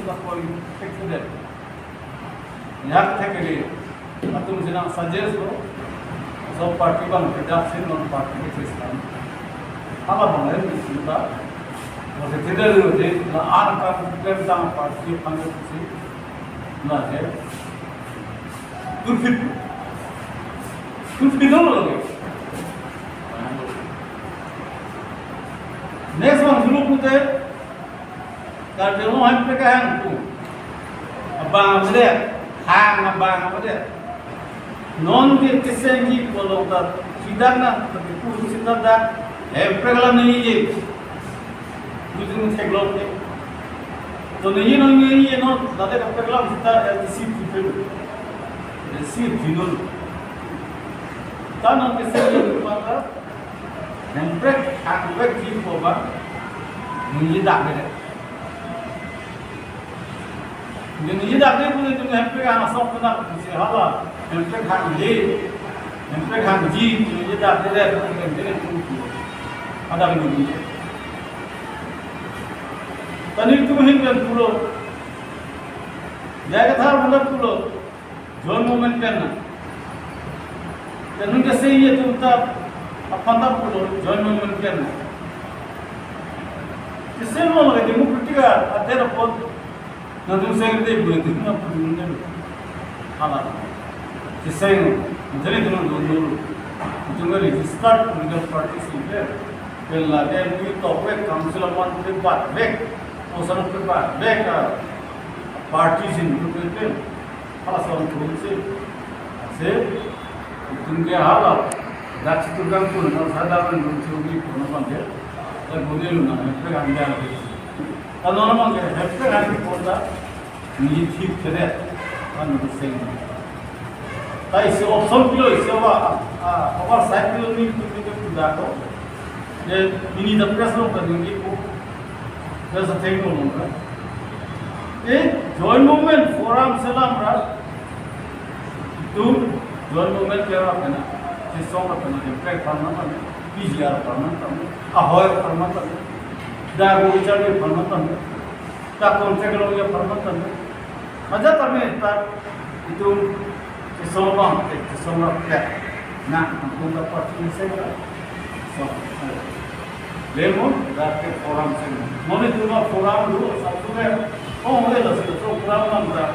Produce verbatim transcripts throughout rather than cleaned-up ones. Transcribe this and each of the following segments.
Koi thekthedet. Yak thekri. Atum si nangsuggest lo. So party abang production non party ke system. Hala abang lain di sini ta. Masa tidak dulu di la an kam klem tang party panggil si. Na he. Kurfit. Kurfit dulu lagi. Next one dulu pute. Karbi Anglong hemprek ahang pu. Abang avedet, hang abang avedet. Non ke kesengji pulo ta, sidak na, tapi pu sidak dak, hemprek alam ningjeji. Bujung theklong ke. To ningje non ningje non, tadi hemprek alam sita L D C people. L D C people. Ta non kesengji pu ta, hemprek hang vekji pu abang, ningjedak de. Ningjedak de pu nelitum hemprek hang asok kena si hala, hemprek hanghe, hemprek hangji, ningjedak de, de, de, de, de, ada ningje. Ta nelitum ahin pen pulo. Jaga thar mula pulo. Joint movement pen na. Te nung kesengji atum ta aphan ta pulo joint movement pen na. Keseng lo lagi democratic a, adet apot. Nangtum sengde pu nelitum na pu nelitum na. Hala. Keseng, jadi nelitum na dulu. Nelitum na registered political party si ke. Pen lake nelitum tok vek, council aman ke bat vek. Osar ke bat vek a. Party si nelitum ke. Hala asong thum si. Si, nelitum ke hala. Dak situ kan pun, kalau sadar kan nelitum ke pun apa ke. Dan boleh lu na, hemprek hang dia lagi. Kalau nama ke, hemprek hang pun dah, nelitum thik kere, kan nelitum seng. Ta isi option pilo, isi apa, ah, oversight pilo nelitum ke pun dah ko. Ye, ini the press lo kan nelitum ke pun. Press a thing lo kan. Eh, joint movement forum selam ra. Itum joint movement ke ra kena. Sisong ra kena, hemprek apharman tame, P G R apharman tame, ahoi apharman tame, Daru Richard apharman tame, ta contract lo ya apharman tame. Ajat tame ta itum sisong abang, eh, sisong ra kena. Na, nangtum ta party seng ra. So, eh, lemon, dak ke forum seng. Mane tuma forum do, sabtu ke, oh, eh, la, so forum nam da.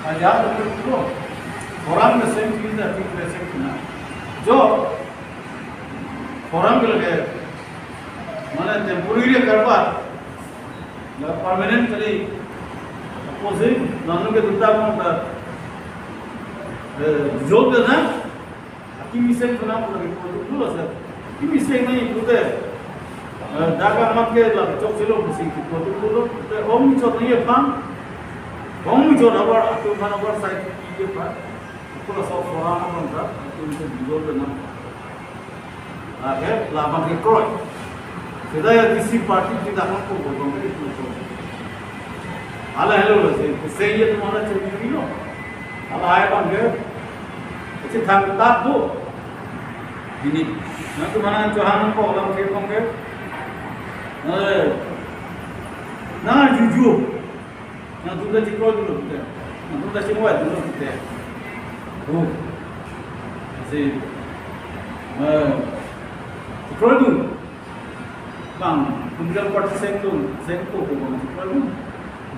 Aja to ke to. Forum ke seng, kita ke seng na. Jo, forum ke lage, mane temporary karba, la permanent kali. Opposite, nanu ke duta mo ta, eh, jo ke na, Kimi seng kena pura ke kotuk dulu sir. Kimi seng nai pute. Eh, daga mat ke la chok silo pusi kotuk dulu. Te om chot nai aphan. Om chot abar atum aphan abar sai ke aphan. Pura so forum aphan ta. Atum ke bijol ke nam. Lake laban ke kroi. Sida ya kisi party kita kan ko ko ko. Hala hello lo se. Seng ye tumhara chori lo. Hala hai bang ke. Isi thang tak tu. Ini. Nangtum aphan chohang ko alam ke bang ke. Eh. Na juju. Nangtum ta chikro dulu kita. Nangtum ta chingwa dulu kita. Oh. Isi. Eh. Chikro dulu. Bang, political party seng tu, seng tu, tu bang, tu bang.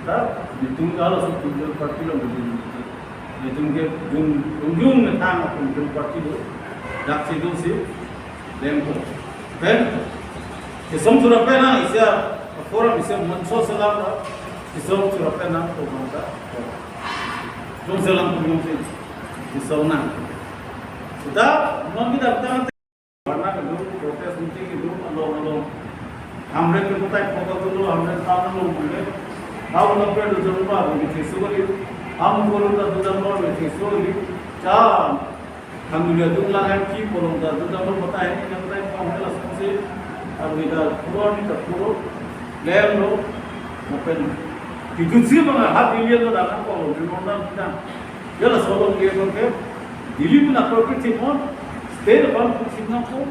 Ta, nelitum kalau so political party lo, nelitum ke jung, jung, jung ngetang political party lo, dak si tu si, dem ko. Then, sisong sura pen na, isi a forum, isi a moncho selam na, sisong sura pen na, tu bang ta. Jung selam tu jung si, sisong na. Sudah, non kita datang Dharna kedo, protest meeting kedo, along along. Hamren ke kotai photo tulo, Hamren town along mule. Town along ke dujang ba, bagi tisu kali. Ham kolom ta dujang ba, bagi tisu kali. Cha, ham dulu dun lang hai ki kolom ta dujang ba, kotai ni, kotai pang ke langsung si. Aru kita puro ni ta puro. Lem lo, open. Itu si mana hat ini tu dah kolom, di mana kita. Dia laso along ke, ke, Delhi pun akor ke chimon, state aphan pun chimnang ko,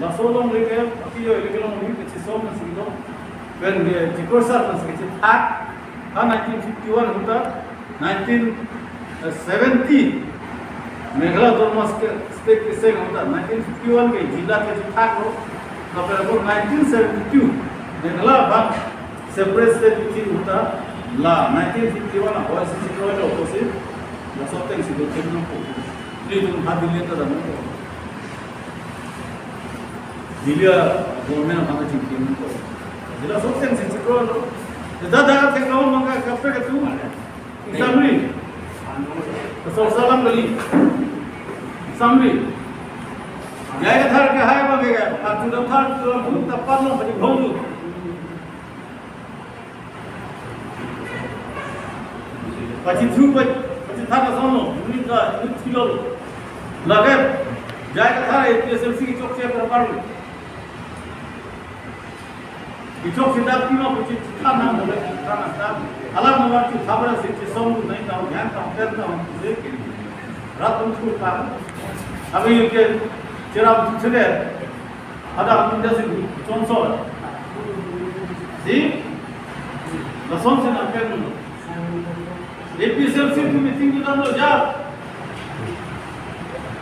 laso along ke, api yo, ke along ke chisong na silo, pen ke, chikor sat na sike chithak, Ha nineteen fifty-one ahut ta nineteen seventy Meghalaya Autonomous State keseng ahut ta nineteen fifty-one ke jila kechethaklo. Lapen nineteen seventy-two Meghalaya abang separate state bithi ahut ta la nineteen fifty-one a-voice si kroilo pusi la soteng si do themnangpo. Nelitum ha Delhi ta damnangpo. Delhi a government aphan ta chingkimnangpo. Jila soteng si chikroilo. Dak dak theklong abang ke kaprek atum. Summary. Asal salam kali. Summary. J I Kathar ke hai abang ke, Karjudam Thar, Karjudam Thar, tapan lo, pati bhong lo. Pachithu, pachithan asonlo, ini ka, ini thilo. Lake, J I Kathar A P H L C kechokche berapar lo. Kechok si dak pima pusi than nang boleh than nang. Alam nalar chu thabra si chisong nai tau, yang tau, ten tau, je ke. Rat tum chu kan. Abi ke cherap chu chede. Ada pun dia si chonsol. Si? Lason si nang pen. A P H L C atum meeting kedamlo ja.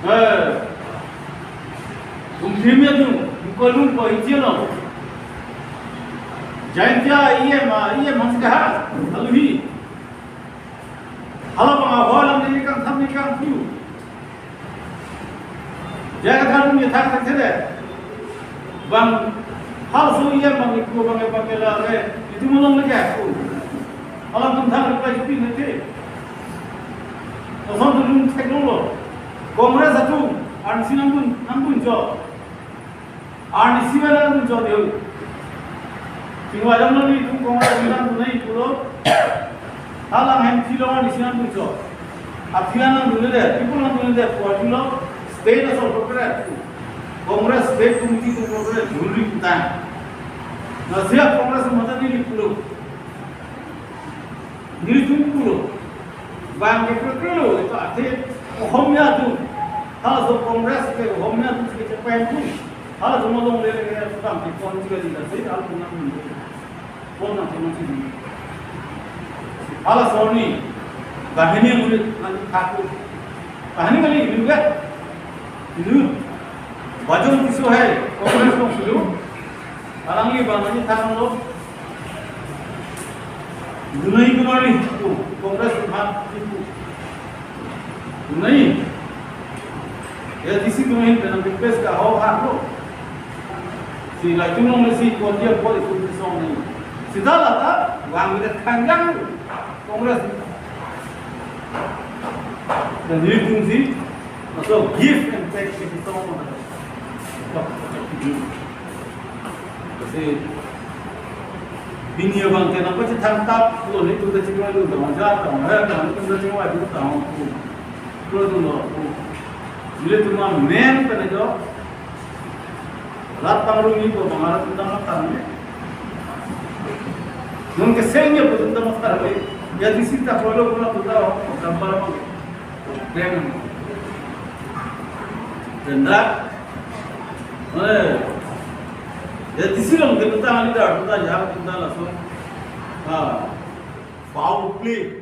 Eh. Umthim ya tu, mukol lung ko ichilo. Jaintia E M, E M Hans Kaha, aluhi. Hala abang ahoi alam ni kangtham ni kangphu. J I Kathar atum ni thak thak thede. Bang halaso E M bang ipu bang epakela re, itum along lagi aku. Hala atum thak reply pi nete. Lason atum lung theklonglo. Congress atum, arnisi nangdun, nangdunchot. Arnisi pen nangdunchot deu. Chingvai damlo nelitum Congress nangdun nai pulo. Hala hem chilo arnisi nangdunchot. Aphi nangdunde, people nangdunde, pulo. State asol appropriate. Congress state committee atum appropriate, juri kutang. Lasi Congress mata neli pulo. Nelitum pulo. Bang ke pekelo, itu ate Ohomia atum. Halaso Congress ke Ohomia atum ke cepen atum. Halaso molong le le bang ke kon juga di dasi, halaso nang ni. Kon nang kon si. Halaso ni. Bahini murid nang thaku. Bahini kali juga. Ilu. Bajong Tisso hai, Congress kong sulu. Alangli bang nangthanlo. Dunai kumari tu, Congress atum tu. Dunai. Ya, A D C atum ahin pen nang request ka ho ha lo. Si la chunong le si kon dia bol itu song ni. Sita lata, bang kita kanjang. Congress. Dan nelitum si, laso give and take ke song. Lasi, pini abang ke nangpachethantap lo, nelitum ta chingvaidun tang, ja tang, ha tang, nelitum ta chingvaidun tang, ku. Krodunlo, ku. Nelitum amen pen ajo. Rat pangrumi ko bang arat atum ta matha ne. Non keseng ya atum ta matha ne. Ya A D C ta follow kona atum ta gambar mang. Then, then that, eh, ya A D C along ke atum ta leader atum ta ya atum ta laso. Ah, foul play.